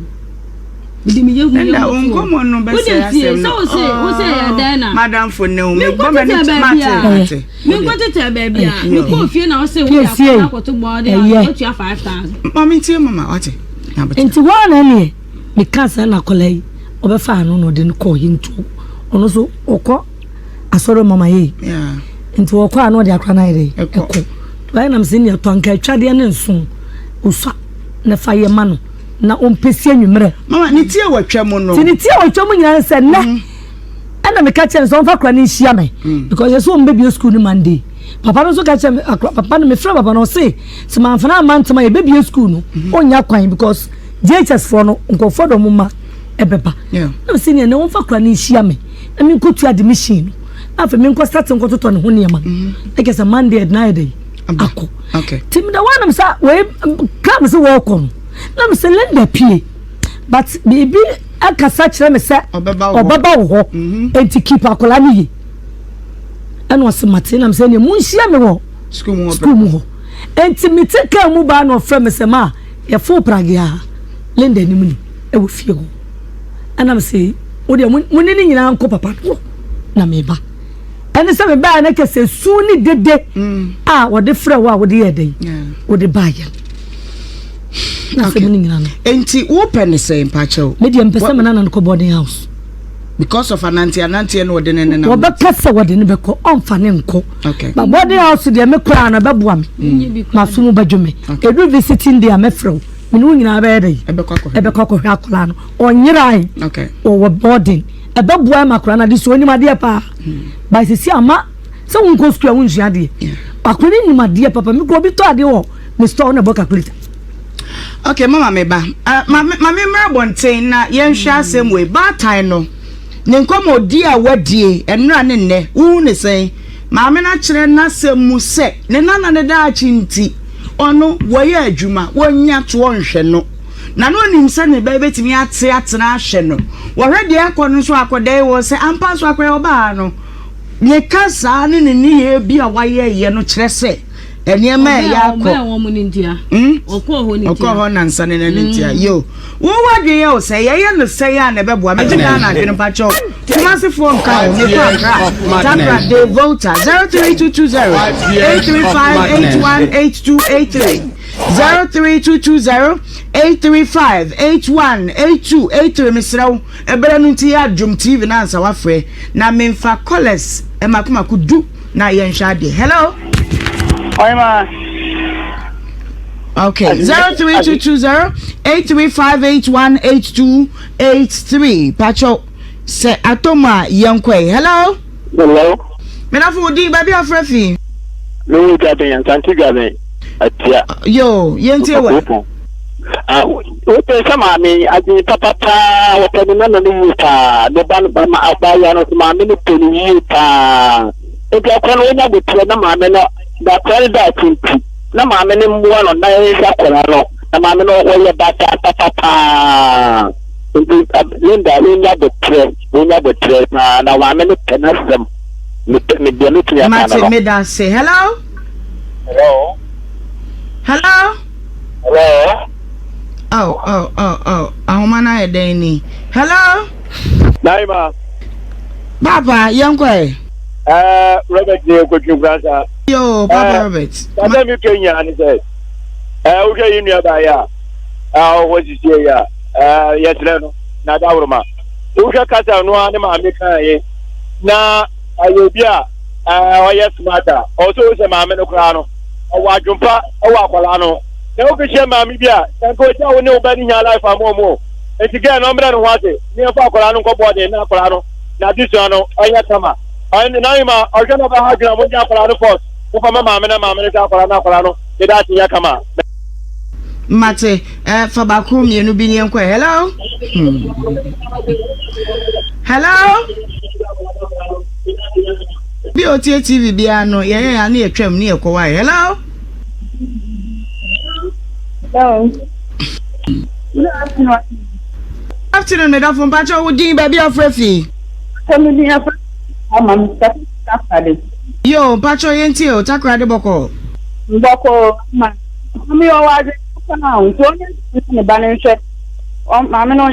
Mede me yɛ hu yɛ Ɛnna wo nkɔmmɔ no bɛsɛe asɛm no. Sɛ wo se wo se yɛ dɛn na. Madamfo ne wo mebɔ m'ani mate mate. Menkɔ tetɛ baabi a mekɔɔ fie na wo se wo de akɔda akɔto bɔɔde a wotua 5000. Maame ntie mama wate. Nti hɔ a na ɛneɛ meka sɛ na akwadaa yi ɔbɛfa ano na ɔde no kɔɔ yɛ nti ɔno nso ɔkɔ asɔre mama yɛ nti ɔkɔ a na ɔde akwadaa no ayɛ dɛ ɛkɔ ayɛ nam sɛ nea tɔ anka atwadeɛ ne nso osua na fa yɛ ma no na ɔmpɛ si anwummerɛ. Mama ne ti a wɔatwa mu no. Ti ne ti a wɔatwa mu nyinaa sɛ nnɛ mm. ɛna meka kyerɛ no sɛ ɔmfa akora no nhyia me mm. because yɛsɛ ɔmbɛbie school no Monday papa no nso ka kyerɛ me akora papa no mefrɛ papa no ɔse sɛ mamfa no amma ntɛm a yɛbɛbie school no mm-hmm. ɔnnya kwan because JHS foɔ no nkurɔfoɔ dɔ mo ma ɛbɛba na mesɛ nea na ɔmfa akora no nhyia me na menkɔtua admission no na afei menkɔ start nkɔtotɔ ne ho nneɛma mm-hmm. na kyerɛ sɛ Monday ɛdena ayɛ dɛ akɔ nti meda hɔ anam sɛ wei ka me sɛ wɔrekɔ no na me sɛ Linda pie but biribi akasa kyerɛ me sɛ ɔbɛba wo hɔ mhm. nti keep akwadaa no yie ɛna ɔsɛ mate na me sɛ ɛnna mu nhyia me wɔ sukuu mu hɔ nti mete kaa mu baa na ɔfrɛ me sɛ ma yɛfo pragea Linda anim ni ɛwɔ fie hɔ ɛna me sɛ wo deɛ mo ne ne nyinaa nkɔ papa no hɔ na meba. Ɛne sɛ mebaeɛ no kɛsɛ su ne dede a wɔde frɛ wo a wode yɛɛ dɛn wode baeɛ no na asɛm no nyina no. Enti wopɛ ne sɛn mpakyɛw? Me deɛ mpɛ sɛ me nana no kɔ boarding house. Because of anante ananteɛ na ɔde ne nenam. Wɔbɛka sɛ wɔde ne bɛkɔ ɔmfa ne nkɔ. Okay. Ba boarding house deɛ me koraa no ɛbɛboa me. Maso mu bɛdwo me. Ɛdu visiting day a mɛfrɛ wo. Me ne wo nyinaa bɛyɛ dɛn? Ɛbɛkɔ akɔhwɛ akwadaa no. Ɔnyerae. Okay. Wɔwɔ boarding. Ɛbɛboa ma akwadaa no ade sua onim adeɛ paa by sisi ama sɛ wonkɔ sukuu a wonsua adeɛ akwadaa no nim adeɛ papa me kura obi tɔ adeɛ wɔ me store na ɛbɔ calculator. Okay mama me ba uh, ma me mmra abɔnten na yɛnhwɛ asɛm wei baatan no ne nkɔmmɔdi a wadie ɛnora ne nnɛ wohu ne sɛn maame no akyerɛ n'asɛm mu sɛ ne nana ne daakye nti ɔno wɔyɛ adwuma wɔnya toɔ nhwɛ no Na na ɔnim sɛ ne ba yi bɛtumi ate atena ahwɛ no. Wɔhwɛ deɛ ɛrekɔ no nso a, akwadaa yi wɔ sɛ ampa nso akwadaa ɔbaa no, ne kasaa ne ne nneyɛɛ bi a wayɛyɛ no kyerɛ sɛ nneɛma a ɛyɛ akɔ. Ɔbɛn wɔn no ntia. Hmm? Ɔkɔɔ hɔ no ntia. Ɔkɔɔ hɔ nansa ne nan ntia. Mm. Yo, wo wadwene yɛ o sɛ yɛyɛ no sɛn a na ɛbɛboa. Megye Ghana adwene mpakyɛw. Kumasefoɔ nka ho, mekɔ Accra, Takra, De Volta, 03220 835 818283. 03220 835 818283 mesrɛ wo ɛberɛ no nti yɛ adwom TV no ansa wafrɛ na memfa callers mako mako du na yɛnhwɛ adeɛ hello Ɔyɛma. Okay, 03220 835 818283 Pacho sɛ atɔ mu a yɛnkɔe hello Hello. Menafo wo din baabi afrɛ fi. Mewɔ Dwaben, Asante Dwaben. Atia. Yoo, yɛntie wɔ. Ah, wopɛ sɛ maame yi adwene papa paa, wɔpɛ ne nana no yie paa, ne ba no ba ma abaayewa no so maame no pɛ no yie paa. Nti akora no wɔnya botrɛ na maame no na akora no daakye nti na maame no mmoa no na yɛnhwɛ akora no na maame no wɔyɛ bataa papa paa. Nti Linda wɔnya botrɛ wɔnya botrɛ paa na maame no pɛ n'asɛm. Mepɛ me deɛ metumi aka no Mate no. meda ase. Hello. Hello. Hello. Hello. Oh, oh, oh, oh. Ahoma no ayɛ dɛn ni? Hello. Naima. Papa, yɛn kɔ ɛ. Ɛɛ Robert ni ekotwi nkuransa. Yo, Papa eh, Robert. Sasa mi kɛ nyinaa ni sɛ, ɛɛ wohwɛ yi nua baa yi a, ɛɛ ɔwɔ sisi yi a, ɛɛ yɛsrɛ no na adaworoma. Wohwɛ kasa no a ne maame kan ye na ɛyɛ obi a ɛɛ ɔyɛ smart a ɔwɔ sɛ ɔsɛ maame no koraa no ɔwɔ adwompa ɛwɔ akwadaa no na wokɔhyia maame bi a sɛ nka ɔgya wo ne wo ba no hia life ama ɔmo nti gɛɛ no ɔmmerɛ ne ho ase ne ɛmfa akwadaa no nkɔ bɔɔden na akwadaa no n'adesua no ɛnyɛ kama ɛne na ma ɔhwɛ na ɔbɛha adwene a mogye akwadaa no fɔs mofa ma maame na maame no sɛ akwadaa no akwadaa no ne daakye nyɛ kama. Mate, eh, fa baako mmienu bi ne yɛnkɔ. Hello? Hmm. Hello? Bi a otie TV biara no, yɛyɛ ya ne yɛtwam ne yɛkɔ wae. Hello? Hello. Good afternoon. Afternoon, medafo mpakyɛ wo din baabi afrɛ fi. Sɛ me din afrɛ ama me takoradi. Yo, mpakyɛ yɛntie o, takoradi bɔkɔ. Bɔkɔ ma. Maame yi ɔwɔ adwene papa o, nti ɔnyɛ na ne ba no nhwɛ. Maame no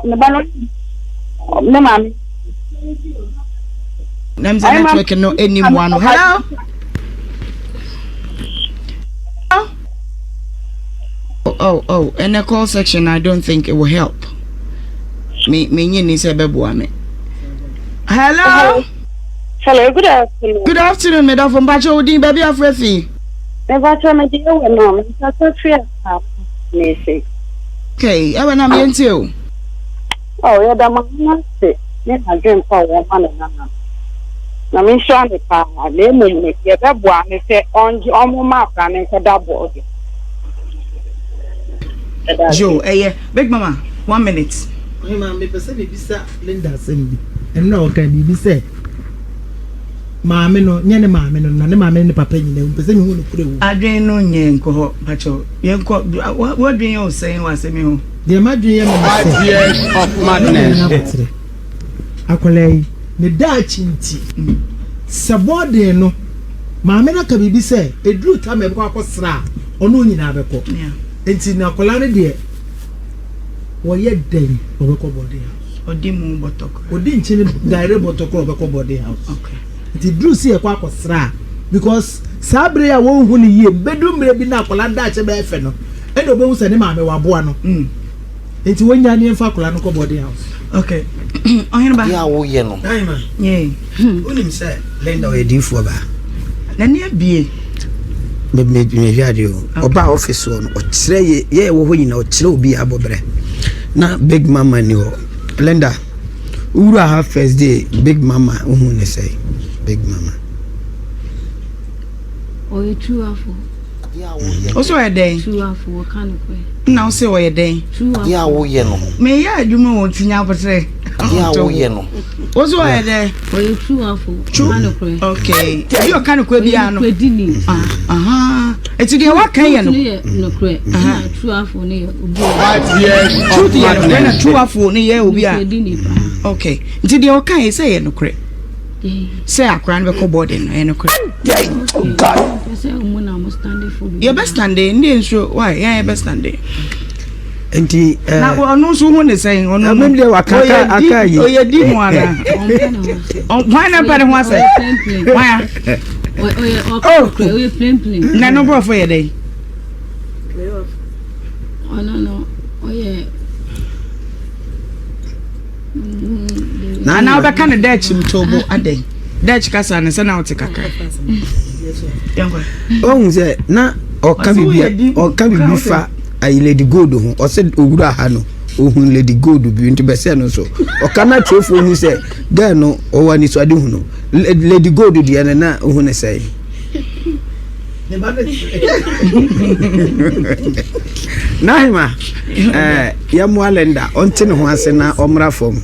ne ba no ne maame. Nam sɛ network no ɛni mmoa no. Hello? Oh, oh, oh, and the call section, I don't think it will help. Me, me, ni sɛ bɛboa me. Hello? Hello, good afternoon. Good afternoon, medafo mpakyɛ wo din baabi afrɛ fi. Mepakyɛ me deɛ wɔ no mekasa firi asaase mese. Okay, ɛwɛ nam yɛntie o. Oh, yɛda maame no ase ne n'adwempa a wɔma ne nana no. Na menhyira no paa, na mmom no deɛ ɛbɛboa ne sɛ ɔngye ɔmoma akwadaa no nkɔda bɔɔdo. Yo, ɛyɛ Big Mama, one minute. Ɔhema, mepɛ sɛ mebisa Linda asɛm bi. Ɛno na ɔka biribi sɛ maame no nyɛ ne maame no na ne maame ne ne papa nyinaa wu. Mepɛ sɛ mehu nokorɛ wɔ mu. Adwene no nyɛ nkɔ hɔ mpakyɛw yɛnkɔ w'adwene yɛ wo sɛn wɔ asɛm yi ho. Deɛ m'adwene yɛ me ne sɛ, Five years of madness. Maame no aboterɛ. Akwadaa yi, ne daakye nti, sɛ boarding no, maame no aka biribi sɛ ɛduru tam a ɛbɛkɔ akɔsra a, ɔne wɔn nyinaa bɛkɔ. Nti na akwadaa no deɛ, wɔyɛ dɛn ɔbɛkɔ boarding house. Ɔdi mu bɔtɔ koraa. Ɔdi nkyene daire bɔtɔ koraa ɔbɛkɔ boarding house. Okay. Nti duru sɛ yɛkɔ akɔsra a, because saa bere a wɔnhu no yie, bɛduru mmerɛ bi na akwadaa daakye bɛyɛ fɛ no, ɛna ɔbɛhu sɛ ne maame waboa no. Mm. Nti wɔnya ne yɛmfa akwadaa no kɔ boarding house. Okay. Ɔhene ba. Adeɛ a woyɛ no. Naima. Yeah. Wonim sɛ Linda ɔyɛ diifoɔ baa. N'ani abie. Me me mehwɛ adeɛ o. Ɔbaa office hɔ no ɔkyerɛ yɛ yɛ ɛwɔ hɔ nyinaa ɔkyerɛ obi abɔbrɛ. Na big mama ni hɔ. Linda wowura ha first day big mama wohu ne sɛ big mama. Ɔyɛ tuafo. Wo sɛ ɔyɛ dɛn? Tuafo wɔka nokorɛ. Nna wo sɛ ɔyɛ dɛn? Tuafo. Adeɛ a woyɛ no. Meyɛ adwuma wɔ nti nya aboterɛ. Adeɛ a woyɛ no. Wo sɛ ɔyɛ dɛn? Ɔyɛ tuafo ɔka nokorɛ. Okay. Ebi ɔka nokorɛ biara no. Ɔyɛ nokorɛdini. Aha. Eti deɛ waka yɛ no. Truth no yɛ nokorɛ. Ɛna tuafo no yɛ obi a. Five years of Truth yɛ nokorɛ na madness. tuafo no yɛ obi a. Nokorɛdini paa. Okay. Nti deɛ ɔka yɛ sɛ yɛ nokorɛ. Sɛ akora no bɛkɔ boarding no ɛyɛ nokorɛ. Yɛbɛ stande ne nsuo why yɛn yɛbɛ stande. Nti ɛɛ. Na ɔno nso ho ne sɛn ɔno no. Ɛmi deɛ waka aka aka yi. Ɔyɛ di mu ana. Hwan na mpɛ ne ho asɛ. Hwan a. Ɔyɛ plain plain. Na no nkurɔfo yɛ dɛ. Ɔno no ɔyɛ. Anaa wobɛka no Dutch mtobo adɛn? Dutch kasa no sɛ na wote kakra. Ɔhu sɛ na ɔka biribi ɔka biribi fa ayi Lady Gold ho ɔsɛ owura ha no ohun Lady Gold bi nti bɛsɛ no nso ɔka na atiefoɔ hu sɛ girl no ɔwɔ anisoade hu no Lady Gold deɛ no na ohu ne sɛn. Nahima, eh, yɛmmoa Linda ɔnte ne ho ase na ɔmmra fam.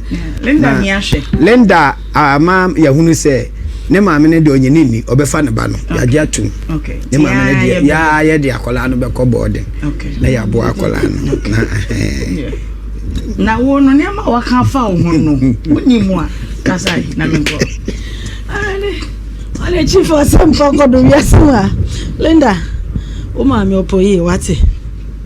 Linda ni ahwɛ. Linda ama yɛhunu sɛ ne maame no deɛ ɔnyɛ ne nni ɔbɛfa ne ba no yɛagye atum ne maame no deɛ yaa yɛde akwadaa no bɛkɔ bɔɔden na yɛaboa akwadaa no na na wo no nneɛma a waka afa wo ho no wonim a kasa na menkɔ Ɔne chief asɛmpa kɔ do wiase mu a Linda wo maame ɔpɛ yie wate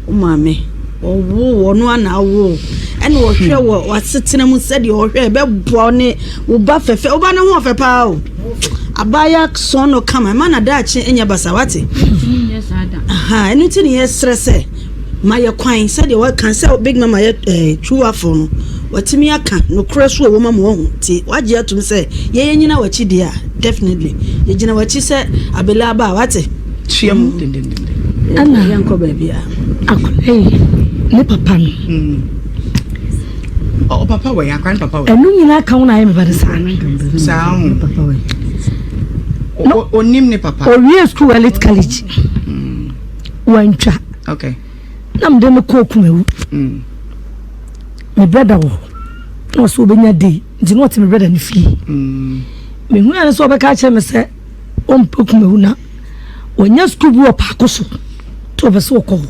wo maame ɔwo wɔ no ana awo ɛna ɔhwɛ wɔ w'asetena mu sɛdeɛ ɔhwɛ ɛbɛboa wo ne wo ba fɛfɛ wo ba ne ho ɔfɛ paa o abaayewa sɔn no kama ɛma na daakye nyɛ basa wate ɛno nti ne yɛsrɛ sɛ Ma yɛ kwan sɛdeɛ waka sɛ Big Mama yɛ eh, Truafo no, watumi aka nokorɛ so wɔ mu ama wahu nti wagye atum sɛ yɛyɛ nyina wakyi deɛ a, definitely yɛgyina wakyi sɛ Abele aba a, wate? Hyia mu dendendenden. Ɛna yɛnkɔ baabi a. Akwadaa yi ne papa no. Ɔ papa wɔ yɛ akwadaa ne papa wɔ. Ɛno nyinaa ka ho na ayɛ me ba no saa. Saa ho. Onim ne papa. Owie school elite college. Wantwa. Okay. Na mede no kɔɔ Kumawu. Mm. Me brɛda wɔ hɔ. Na ɔsɛ ɔbɛnya day nti na ɔte me brɛda no fie. Mm. Mehu ya no sɛ ɔbɛka akyerɛ me sɛ ɔmpɛ Kumawu na wɔnya sukuu bi wɔ paako so nti ɔpɛ sɛ ɔkɔ hɔ.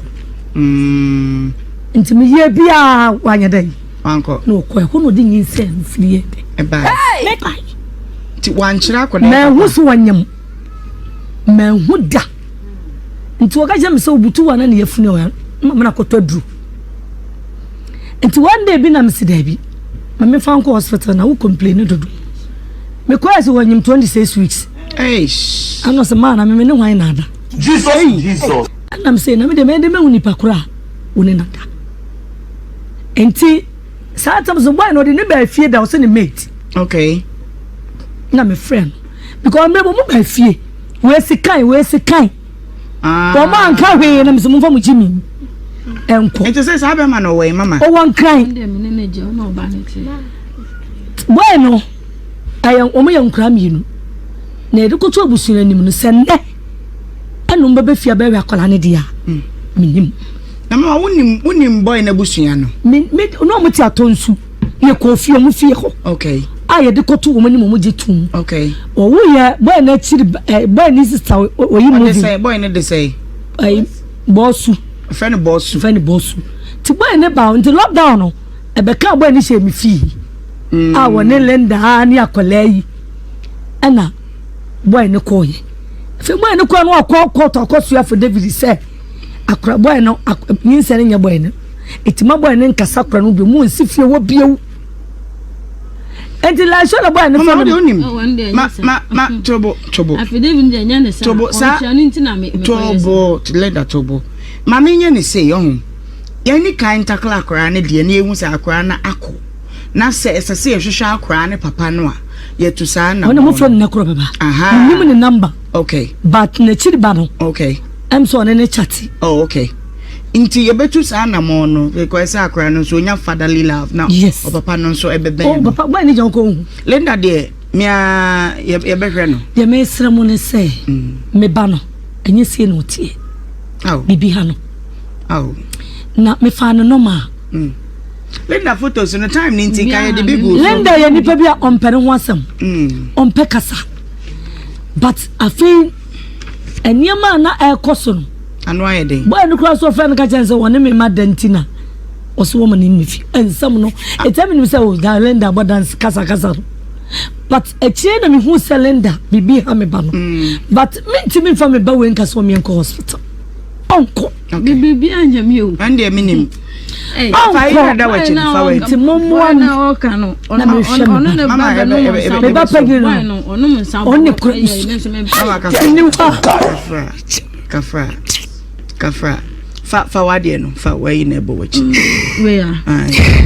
Mm. Nti meyɛ biaa wanyɛ dɛn. Wankɔ. Na ɔkɔ ɛhɔ na ɔde nyinsɛn no firi yɛ dɛ. Ɛbae. Ɛbae. Nti wankyerɛ akɔda. Manhu so wɔnyam. Manhu da. Nti wɔka kyerɛ me sɛ obutu wa na ne yafunu ɔya na maame no akɔtɔ aduru. Nti one day bi na mesi daabi ma mefa nkɔ hospital na wo complain dodo. Mekɔɛ sɛ wɔnyim 26 weeks. Eish. Ɛna ɔsɛ maa na meme ne hwan na ada. Jesus Jesus. Ɛna mesɛ na me deɛ mɛyɛ dɛ mɛhu nipa koro a wo ne nada. Nti saa tam so boy no ɔde ne baa fie da ɔsɛ ne mate. Okay. Na mefrɛ no because mmerɛ bɔ mo baa fie wɔasi kan wɔasi kan. Ah. Wɔn anka hwee na mesɛ momfa mo gye mi nkɔ. Nti sɛ saa bɛma no ɔwɔ yi mama. Ɔwɔ nkran. Boy no ɛyɛ wɔn yɛ nkura mmienu na yɛde kɔto abusua anim no sɛ nnɛ ɛna wɔn bɛbɛ fie abɛhwɛ akwadaa no deɛ a mm. menim. Na mama wonim wonim boy n'abusua no. Me me na wɔn te atɔ nsu yɛ kɔ fie wɔn fie hɔ. Okay. A yɛde kɔto wɔn anim wɔn gye tum. Okay. Wɔwo yɛ boy n'akyiri ɛ boy ne sista oyi movie. Ɔde sɛ boy ne de sɛ. Ɛyi bɔɔsu. Fɛ ne bɔɔsu. Fɛ ne bɔɔsu ti boy ne ba nti lockdown no ɛbɛka boy ne hyɛ mi fie. Mm. A wɔne Linda ne akwadaa yi ɛna boy ne kɔɔyɛ. Afei boy no kɔɔ no ɔkɔ kɔɔto akɔsoa affidavit sɛ akora boy no nyinsɛn no nyɛ boy no. Eti ma boy no nkasa akora no bio mu nsi fie wɔ bio. Enti like sɛ na boy no fɛ no. Onim ma ma ma tobo tobo. Affidavit deɛ nyɛ ne sa. Tobo sa tobo Linda tobo. Ma me nyɛ ne sei ɔho. Yɛn ni kan ntakla akora no deɛ ne ehu sɛ akora no akɔ. Na sɛ ɛsɛ sɛ yɛhwehwɛ akwaraa ne papa no a, yɛtu saa anammɔn no. Ɔno mofrɛ no nɛ korɔ bɛba. Menim ne number. Okay. But n'akyiri ba no. Okay. Ɛm sɛ ɔne ne chate. Oh, okay. Nti yɛbɛtu saa anammɔn no because sɛ akwaraa no nso onya fatherly love na yes. ɔpapa no nso ɛbɛbɛn oh, no. Papa bɔyɛ ne gya ɔkɔ ohu. Linda deɛ mea yɛbɛhwɛ no. Deɛ mesrɛ mo ne sɛ mm. me ba no ɛnyɛ sie na ɔteɛ. Oh. Bibi ha no. Oh. Na mefaa no nɔma a. Mm. Linda photos no time ni nti ka yɛ de bi gu so. Linda yɛ nipa bi a ɔmpɛ ne ho asɛm. Mm. Ɔmpɛ kasa. But afei nneɛma a na ɛrekɔ so no. Ano ayɛ den. Bɔyɛ no kura so ɔfrɛ no ka kyɛn sɛ wɔne me ma da nti na ɔso wɔn ne me fi nsɛm no. Ɛtɛ mi nim sɛ o da Linda bɔ dance kasa kasa no. But akyire na mehu sɛ Linda biribi ha me ba no. Mm. But mentumi nfa me ba wei nka sɛ ɔmeɛnkɔ hospital. Ɔnkɔ. Okay. Biribi anyɛ mi o. Ɛn deɛ mi nim. Ɔnkɔ nti mommoa me na mehwɛ me ba. Me ba pɛgi no ɔne kura aniwa. Kafra kafra fa fa wadeɛ no fa wayi na ɛbɔ w'akyi.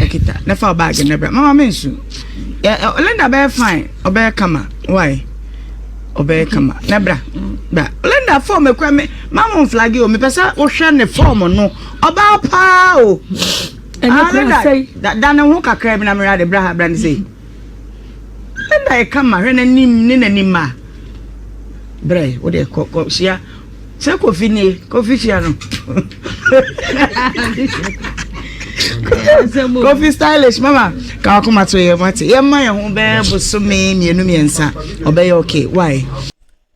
Ɛkita na fa baagi na bra mama mi nsu. Linda bɛyɛ fine ɔbɛyɛ kama why ɔbɛyɛ kama na bra bra Linda fɔm ekura mi mamu nflagi o mepɛ sɛ wohwɛ ne fɔm no. Ɔbaa paa o. Ɛnyɛ Ah, kura Linda, sɛe. da, da ne ho kakra bi na mehwɛ ade bra ha bra ne sei. Linda yɛ kama hwɛ n'anim ne n'anim ma. Brɛ, wo deɛ kɔ kɔ hyia. Sɛ Kofi nie, Kofi hyia no. Kofi stylish mama ka wakoma to yɛ mate. Yɛmma yɛn ho bɛyɛ bosome mmienu mmiɛnsa. Ɔbɛyɛ okay. Why?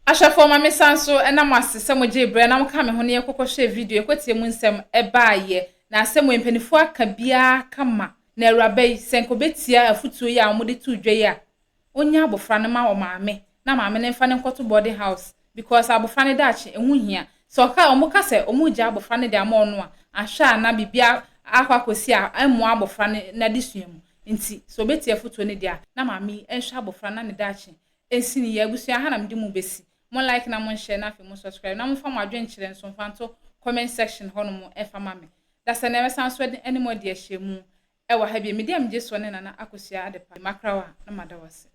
Ahwɛfoɔ ma me san so nna mo ase sɛ mo gyee berɛ na mo kaa me ho na yɛkɔ kɔ hwɛɛ video yɛkɔ tie mu nsɛm baayɛ na asɛm wei mpaninfoɔ aka biaa kama na awuraba yi sɛ nka ɔbɛtia afutuo yi a wɔn de too dwa yi a ɔnya abɔfra no ma ɔmaame na maame no nfa no nkɔto boarding house because abɔfra no daakye ɛho hia sɛ ɔka wɔn ka sɛ wɔn regya abɔfra no de ama ɔno a ahwɛ a na biribi akɔ akɔsi a ɛmmoa abɔfra no n'adesua mu nti sɛ ɔbɛtie afutuo no deɛ a na maame yi nhwɛ abɔfra no na ne daakye Ɛnsi ne yie. Abusua ha na mede mo bɛsi. Mo like na mo nhyɛ na afei mo subscribe na momfa mo adwenkyerɛ nso mfa nto comment section hɔ nom mfa ma me. Dasani mɛsan so ne mo adi ahyiamu wɔ ha bio. Me din a megye soɔ ne Nana Akosua Adepa. Makrawa na mada wo ase.